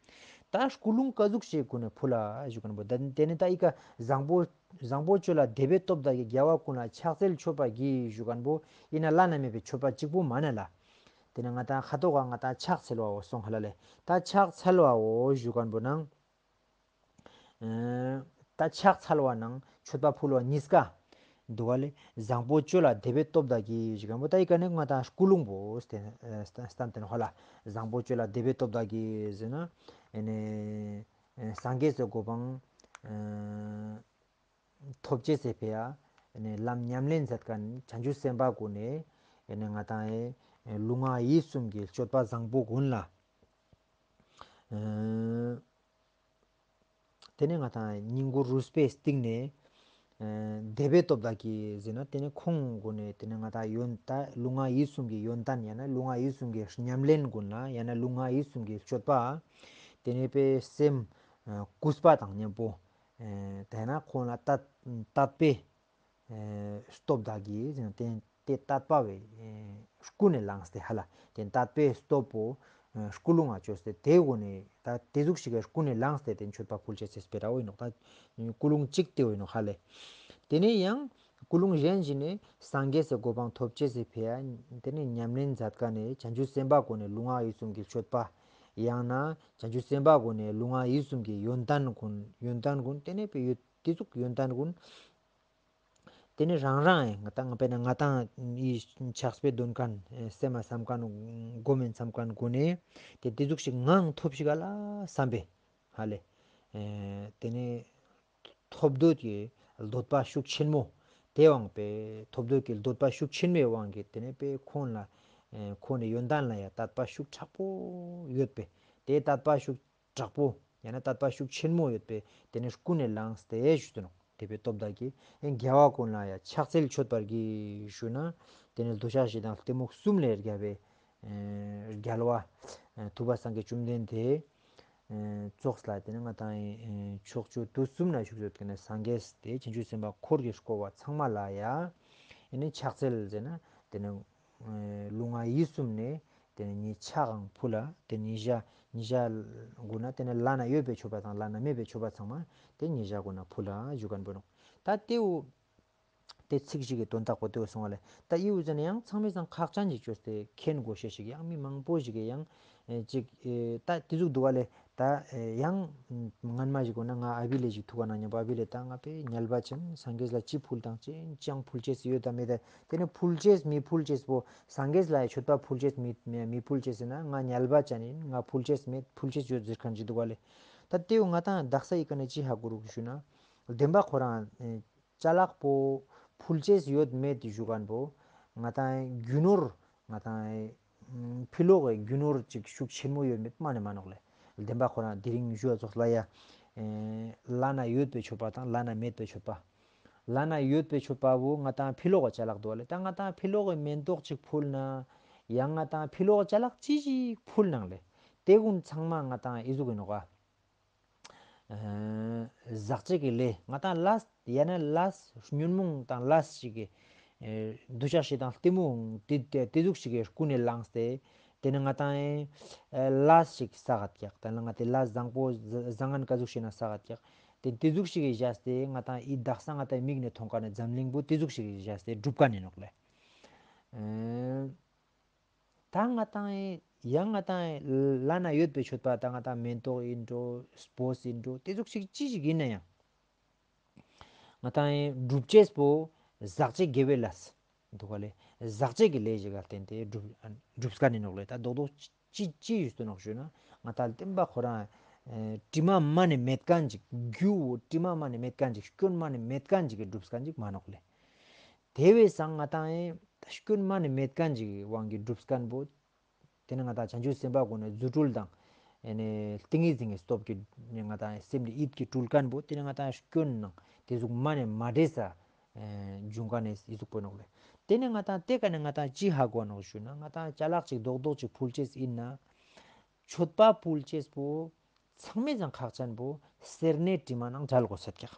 ད་སྐུ་རླུང་ཀ་ཟུག་ཞིག་གི་སྒོ་ནས་ཕུལ་ལ་ཞུ་མཁན་པོ་ད་དེ་ནི་ད་ཨི་ཀ་བཟང་པོ་བཟང་པོ་སྤྱོད་ལ་དད་པའི་སྟོབས་དག་གིས་རྒྱལ་བ་ཀུན་ལ་ཕྱག་འཚལ་མཆོད་པར་བགྱི་ཞུ་མཁན་པོ་ཨིན་ན་བླ་ན་མེད་པའི་མཆོད་པ་གཅིག་པོ་མ་ན་ལ། དེ་ནས་ང་ཏང་ཁ་ཐོག་ག་ང་ཏང་ཕྱག་འཚལ་བའོ་སོང་ཧ་ལ་ལེ། ད་ཕྱག་འཚལ་བའོ་ཞུ་མཁན་པོ་ནང་ཨེ་ད་ཕྱག་འཚལ་བ་ནང་མཆོད་པ་ཕུལ་བ་གཉིས་ཀ་འདུག་ག་ལེ། བཟང་པོ་སྤྱོད་ལ་དད་པའི་སྟོབས་དག་གིས་ཞུ་མཁན་པོ་ད་ཨི་ཀ་ནས་ང་ཏང་སྐུ་རླུང་པོ་སྟན་ཨེ་སྟན་སྟན་ཏེ་ནོག་ཧ་ལ། བཟང་པོ་སྤྱོད་ལ་དད་པའི་སྟོབས་དག་གིས་ཟེར་ན་ཨེ་ནི་ཨེ་སངས་རྒྱས་སི་གོ་འཕང་ཨེ་ཐོབ་ཅེས་སི་ཕི་ཡ་ཨེ་ནི་ལམ་ཉམས་ལེན་མཛད་མཁན་བྱང་ཆུབ་སེམས་དཔའ་ཀུན་ནི་ཨེ་ནི་ང་ཏང་ཨེ་ལུས་ངག་ཡིད་གསུམ་གྱི་སྤྱོད་པ་བཟང་པོ་ཀུན་ལ་ཨེ་དེ་ནས་ང་ཏང་སྙིང་ཁུང་རུས་པའི་གཏིང་ནས་ཨེ་དད་པའི་སྟོབས་དག་གིས་ཟེར་ན་དེ་ནས་ཁོང་ཀུན་ནི་དེ་ནས་ང་ཏང་ཡོན་ད་ལུས་ངག་ཡིད་གསུམ་གྱི་ཡོན་ཏན་ཡང་ན་ལུས་ངག་ཡིད་གསུམ་གྱི་ཉམས་ལེན་ཀུན་ལ་ཡང་ན་ལུས་ངག་ཡིད་གསུམ་གྱི་སྤྱོད་པ་དེ་ནས་པའི་སེམས་ཨེ་གུས་པ་དང་མཉམ་པོ་ཨེ་དེ་ན་ཁོང་ལ་དད་དད་པའི་ཨེ་སྟོབས་དག་གིས་ཟེར་ན་དེ་དེ་དད་པ་བའི་ཨེ་ཀུན་ནས་བླངས་ཏེ་ཧ་ལ་དེ་དད་པའི་སྟོབས་པོ་ཨེ་སྐུ་རླུང་ང་བཅོས་ཏེ་དེ་སྒོ་ནས་ད་དེ་ཟུག་ཞིག་གི་ཀུན་ནས་བླངས་ཏེ་དེ་མཆོད་པ་ཕུལ་ཅེས་སི་སྤེ་ར་བོ་ཨིན་ནོག་ད་ཀུན་སློང་གཅིག་དེ་བོ་ཨིན་ནོག་ཧ་ལེ། དེ་ནས་ཡང་ཀུན་སློང་གཞན་ཞིག་ནི་སངས་རྒྱས་སི་གོ་འཕང་ཐོབ་ཅེས་སི་ཕི་ཡ་དེ་ནས་ཉམས་ལེན་མཛད་མཁན་ནི་བྱང་ཆུབ་སེམས་དཔའ་ཀུན་ནི་ལུས་ངག་ཡིད་གསུམ་གྱི་སྤྱོད་པ་ཡང་ན་བྱང་ཆུབ་སེམས་དཔའ་ཀུན་ནི་ལུས་ངག་ཡིད་གསུམ་གྱི་ཡོན་ཏན་ཀུན་ཡོན་ཏན་ཀུན་དེ་ནས་པའི་ཡོད་དེ་ཟུག་ཡོན་ཏན་ཀུན་དེ་ནི་རང་རང་ཨེ་ང་ཏང་དཔེར་ན་ང་ཏང་ཨི་ཕྱག་དཔེ་འདོན་མཁན་ཨེ་སེམས་མ་བསམ་མཁན་སྒོམ་མེད་བསམ་མཁན་ཀུན་ནི་དེ་དེ་ཟུག་ཞིག་ངང་ཐོབ་ཤིག་ག་ལ་བསམ་པས་ཧ་ལེ། ཨེ་དེ་ནི་ཐོབ་འདོད་ཀྱི་འདོད་པ་ཤུགས་ཆེན་མོ་དེ་དབང་པས་ཐོབ་འདོད་ཀྱི་འདོད་པ་ཤུགས་ཆེན་མོའི་དབང་གིས་དེ་ནི་པའི་ཁོང་ལ་ཨེ་ཁོང་ནི་ཡོན་ཏན་ལ་ཡང་དད་པ་ཤུགས་དྲག་པོ་ཡོད་པས་དེ་དད་པ་ཤུགས་དྲག་པོ་ཡང་ན་དད་པ་ཤུགས་ཆེན་མོ་ཡོད་པས་དེ་ནི་ཀུན་ནས་བླངས་ཏེ་ཞུ་དུ་ནོག་དད་པའི་སྟོབས་དག་གིས་ཨེ་རྒྱལ་བ་ཀུན་ལ་ཡང་ཕྱག་འཚལ་མཆོད་པར་བགྱི་ཞུ་ན་དེ་ནི་འདོད་ཆགས་ཞེ་སྡང་གཏི་མུག་གསུམ་ལས་རྒྱལ་བའི་ཨེ་རྒྱལ་བ་ཨེ་ཐུབ་པ་སངས་རྒྱས་བཅོམ་ལྡན་འདས་ཨེ་ཙོགས་ལ་དེ་ནི་ང་ཏང་ཨེ་ཕྱོགས་བཅུ་དུས་གསུམ་ན་བཞུགས་ཡོད་མཁན་ནི་སངས་རྒྱས་དེ་བྱང་ཆུབ་སེམས་དཔའ་འཁོར་གྱིས་བསྐོར་བ་ཚང་མ་ལ་ཡང་ཨེ་ནི་ཕྱག་འཚལ་ཟེར་ན་དེ་ནི་ལུས་ངག་ཡིད་གསུམ་ནས་དེ་ནི་ཉེ་ཆའང་ཕུལ་ལ། དེ་ཉེ་ཞ་ཉེ་ཞ་གུན་ན་དེ་ནི་བླ་ན་ཡོད་པའི་མཆོད་པ་དང་བླ་ན་མེད་པའི་མཆོད་པ་ཚང་མ་དེ་ཉེ་ཞ་གུན་ན་ཕུལ་ལ་ཞུ་མཁན་པོ་ནོག་ད་དེའུ་དེ་ཚིག་ཅིག་གི་དོན་དག་པོ་དེའུ་སོང་བ་ལེ། ད་ཨིའུ་ཟེར་ན་ཡང་ཚང་མའི་སང་ཁག་ཅན་ཅིག་བཅོས་ཏེ་མཁྱེན་དགོས་ཤེས་ཤིག་ཡང་མི་མང་པོ་ཞིག་གི་ཡང་ཨེ་ཅིག་ཨེ་ད་དེ་ཟུག་འདུག་ག་ལེ། ད་ཨེ་ཡང་སྔན་མ་ཞིག་གོ་ན་ང་ཨ་བི་ལེ་ཞིག་ཐུག་ག་ན་ཉམ་པོ་ཨ་བི་ལེ་ད་ང་པེ་ཉལ་བ་ཅན་སངས་རྒྱས་ལ་ཅི་ཕུལ་དང་ཅི་ཅང་ཕུལ་ཅེས་ཡོད་དམ་མེད་དེ་དེ་ནི་ཕུལ་ཅེས་མི་ཕུལ་ཅེས་པོ་སངས་རྒྱས་ལ་ཡ་མཆོད་པ་ཕུལ་ཅེས་མི་མི་ཕུལ་ཅེས་ཟེར་ན་ང་ཉལ་བ་ཅན་ཡིན། ང་ཕུལ་ཅེས་མེད། ཕུལ་ཅེས་ཡོད་ཟེར་མཁན་ཅིག་འདུག་ག་ལེ། ད་དེའུ་ང་ཏང་དག་ས་ཡི་ཀ་ནས་ཅི་ཧ་གོ་རུག་ཞུ་ན་བདེན་པ་ཁོ་རང་ཨེ་ཅ་ལག་པོ་ཕུལ་ཅེས་ཡོད་མེད་ཞུ་མཁན་པོ་ང་ཏང་རྒྱུ་ནོར་ང་ཏང་ཨེ་ཕི་ལོག་གི་རྒྱུ་ནོར་ཅིག་ཤུགས་ཆེན་མོ་ཡོད་མེད་མ་ནེ་མ་ནོག་ལེ། བདེན་པ་ཁོ་རང་དེ་རིང་ཞུ་བ་ཙོགས་ལ་ཡ་ཨེ་བླ་ན་ཡོད་པའི་མཆོད་པ་དང་བླ་ན་མེད་པའི་མཆོད་པ། བླ་ན་ཡོད་པའི་མཆོད་པ་བོ་ང་ཏང་ཕི་ལོག་གི་ཅ་ལག་འདུག་ལེ། ད་ང་ཏང་ཕི་ལོག་གི་མེན་ཏོག་ཅིག་ཕུལ་ན་ཡང་ང་ཏང་ཕི་ལོག་གི་ཅ་ལག་ཅི་ཞིག་ཕུལ་ནང་ལེ། དེ་གུན་ཚང་མ་ང་ཏང་ཨི་ཟུག་ཡིན་ནོག་ག་ཨ་ཟག་བཅས་ཀྱི་ལས་ང་ཏང་ལ་ ཡང་ན་ལས་ཉོན་མོངས་དང་ལས་ཞིག་གི་ཨེ་འདུ་ཤེས་དང་གཏི་མུག་དེ་དེ་དེ་ཟུག་ཞིག་གི་ཀུན་ནས་བསླངས་ཏེ་དེ་ནི་ང་ཏང་ཨེ་ལས་ཞིག་བསགས་ཀྱག། ད་ལ་ང་ཏི་ལས་བཟང་པོ་བཟང་ངན་ག་ཟུག་ཞིག་ན་བསགས་ཀྱག། དེ་དེ་ཟུག་ཞིག་གི་བཞག་སྟེ་ང་ཏང་ཨི་དག་ས་ང་ཏང་མིག་ནས་མཐོང་ཀ་ནས་འཛམ་གླིང་པོ་དེ་ཟུག་ཞིག་གི་བཞག་སྟེ་སྒྲུབ་ཀ་ནི་ནོག་ལེ། ཨེ་ད་ང་ཏང་ཡང་ང་ཏང་ལ་ན་ཡོད་པའི་མཆོད་པ་ད་ང་ཏང་མེ་ཏོག་ཡིན་འགྲོ་སྤོས་ཡིན་འགྲོ་དེ་ཟུག་ཞིག་ཅི་ཞིག་ཡིན་ན་ཡང་ང་ཏང་སྒྲུབ་ཅེས་པོ་ཟག་བཅས་དགེ་བའི་ལས་འདུག་ག་ལེ། ཟག་བཅས་ཀྱི་ལས་ཞིག་ག་བརྟེན་ཏེ་སྒྲུབ་སྒྲུབ་ཀ་ནི་ནོག་ལེ། ད་རྡོག་རྡོག་ཅི་ཅི་ཡོད་དུ་ནོག་ཞུ་ན་ང་ཏང་བསྟན་པ་ཁོ་རང་ཨེ་དྲི་མ་མ་ནས་མེད་མཁན་ཅིག་རྒྱུ་བོ་དྲི་མ་མ་ནས་མེད་མཁན་ཅིག་སྐྱོན་མ་ནས་མེད་མཁན་ཅིག་གི་སྒྲུབ་མཁན་ཅིག་མ་ནོག་ལེ། དེ་བས་སང་ང་ཏང་ཨེ་སྐྱོན་མ་ནས་མེད་མཁན་ཅིག་གི་དབང་གིས་སྒྲུབ་མཁན་པོ། དེ་ནི་ང་ཏང་བྱང་ཆུབ་སེམས་དཔའ་ཀུན་ནི་རྫུ་འཕྲུལ་དང་ཨེ་ནི་ཏིང་ངེ་འཛིན་གྱི་སྟོབས་ཀྱིས་ནི་ང་ཏང་སེམས་ལ་ཡིད་ཀྱིས་སྤྲུལ་མཁན་པོ་དེ་ནི་ང་ཏང་སྐྱོན་ནང་དེ་ཟུག་མ་ནས་མ་འདྲེས་ས་ཨེ་འབྱུང་མཁན་ནི་ཨི་ཟུག་པོ་ནོག་ལེ། དེ་ནི་ང་ཏང་དེ་ཀ་ནས་ང་ཏང་ཅི་ཧ་གོ་ནོག་ཞུ་ན་ང་ཏང་ཅ་ལག་ཅིག་རྡོག་རྡོག་ཅིག་ཕུལ་ཅེས་ཡིན་ན་མཆོད་པ་ཕུལ་ཅེས་པོ་ཚང་མའི་ཚང་ཁག་ཅན་པོ་སེར་སྣའི་དྲི་མ་ནང་བྲལ་དགོས་ཤེས་ཀྱག།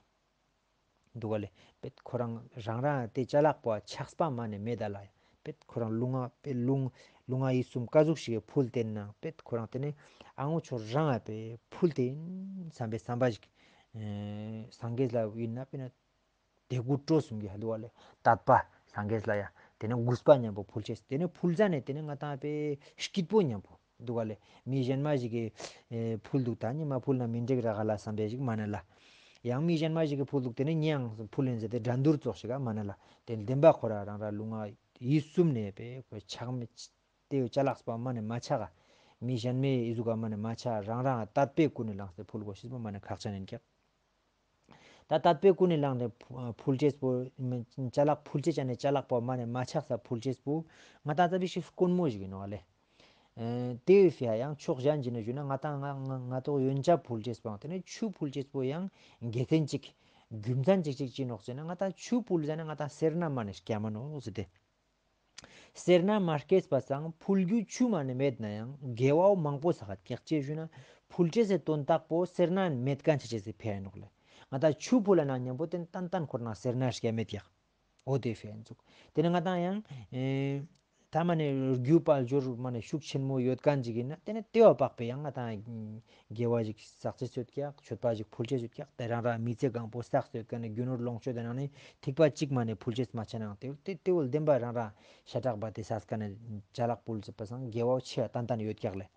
འདུག་ག་ལེ། པེད་ཁོ་རང་རང་རང་དེ་ཅ་ལག་པོ་ཆགས་པ་མ་ནས་མེད་ད་ལ། པེད་ཁོ་རང་ལུས་ངག་པེད་ལུས་ལུས་ངག་ཡིད་གསུམ་ཀ་ཟུག་ཞིག་ཕུལ་ཏེ་ན་པེད་ཁོ་རང་དེ་ནས་ཨ་ངོ་ཆོ་རང་ཨ་པེ་ཕུལ་ཏེ་ཡིན་བསམ་པའི་བསམ་པ་ཞིག་ཨེ་སངས་རྒྱས་ལ་ཡིན་ན་པེ་ན་དད་གུས་སྤྲོ་གསུམ་གྱི་ཧ་འདུག་ག་ལེ། དད་པ་སངས་རྒྱས་ལ་ཡ་དེ་ནས་གུས་པ་མཉམ་པོ་ཕུལ་ཅེས་དེ་ནས་ཕུལ་ཟ་ནས་དེ་ནས་ང་ཏང་པེ་སྐྱིད་པོ་མཉམ་པོ། འདུག་ག་ལེ། མི་གཞན་མ་ཞིག་གི་ཨེ་ཕུལ་འདུག་ད་ནི་མ་ཕུལ་ན་མི་འགྲིག་ར་ག་ལ་བསམ་པའི་ཞིག་མ་ན་ལ། ཡང་མི་གཞན་མ་ཞིག་གི་ཕུལ་འདུག་དེ་ནི་ངས་ཡང་ཕུལ་ཡིན་ཟེར་ཏེ་འགྲན་བསྡུར་ཙོགས་ཤིག་ག་མ་ན་ལ། དེ་བདེན་པ་ཁོ་ར་རང་ར་ལུས་ངག་ཡིད་གསུམ་ནས་པེ་ཆགས་མེད་དེ་ཅ་ལག་པ་མ་ནས་མ་ཆགས་ག། མི་གཞན་མའི་ཨི་ཟུག་ག་མ་ནས་མ་ཆགས་རང་རང་དད་པའི་ཀུན་ནས་བསླངས་ཏེ་ཕུལ་དགོས་ཤེས་པོ་མ་ནས་ཁག་ཅན་ཡིན་ཀྱག། ད་དད་པའི་ཀུན་ནས་བསླངས་ཏེ་ཕུལ་ཅེས་པོ་ཅ་ལག་ཕུལ་ཅེས་ཅ་ནས་ཅ་ལག་པོ་མ་ནས་མ་ཆགས་ས་ཕུལ་ཅེས་པོ་ང་ཏང་ཙ་པིག་ཞིག་དཀོན་མོ་ཞིག་ཡིན་ནོག་ལེ། ཨེ་དེ་བས་ཡང་ཕྱོགས་གཞན་གྱི་ནས་ཞུ་ན་ང་ཏང་ང་ང་ང་ཏོག་ཡོན་ཆབ་ཕུལ་ཅེས་པོ་དེ་ནས་ཆུ་ཕུལ་ཅེས་པོ་ཡང་དགེ་མཚན་ཅིག་རྒྱུ་མཚན་ཅིག་ཅིག་ཅི་ནོག་ཟེར་ན་ང་ཏང་ཆུ་ཕུལ་ཟ་ན་ང་ཏང་སེར་སྣ་མ་ནས་སྐྱ་མ་ནོག་ཟེར་ཏེ། སེར་སྣ་མ་སྐྱེས་པ་སང་ཕུལ་རྒྱུ་ཆུ་མ་ནས་མེད་ན་ཡང་དགེ་བའོ་མང་པོ་བསགས་ཀྱག་ཅེས་ཞུ་ན་ཕུལ་ཅེས་སི་དོན་དག་པོ་སེར་སྣ་མེད་མཁན་ཆ་ཅེས་སི་ཕན་ཡིན་ནོག་ལེ། ང་ཏང་ཆུ་ཕུལ་ལ་ན་མཉམ་པོ་དེ་ཏན་ཏན་ཁོ་ན་སེར་སྣ་སྐྱེ་མེད་ཀྱག། འོ་དེ་ཕན་ཡིན་ཚུགས། དེ་ནས་ང་ཏང་ཡང་ཨེ་ད་མ་ནས་རྒྱུ་དཔལ་འབྱོར་མ་ནས་ཤུགས་ཆེན་མོ་ཡོད་མཁན་ཅིག་ཡིན་ན་དེ་ནས་དེ་བ་དཔག་པའི་ཡང་ང་ཏང་དགེ་བ་ཞིག་བསགས་ཅེས་ཡོད་ཀྱག། མཆོད་པ་ཞིག་ཕུལ་ཅེས་ཡོད་ཀྱག། དེ་རང་རང་མི་ཚེ་གང་པོ་བསགས་ཡོད་མཁན་ནི་རྒྱུ་ནོར་ལོངས་སྤྱོད་དེ་ནང་ནས་ཐིགས་པ་གཅིག་མ་ནས་ཕུལ་ཅེས་མ་ཆ་ནའང་དེ་དེ་དེ་བོ་བདེན་པ་རང་རང་ཤ་ཁྲག་པ་དེ་བསགས་མཁན་ནི་ཅ་ལག་ཕུལ་ཅེས་པ་སང་དགེ་བ་ཆེ་བ་ཏན་ཏན་ཡོད་ཀྱག་ལེ།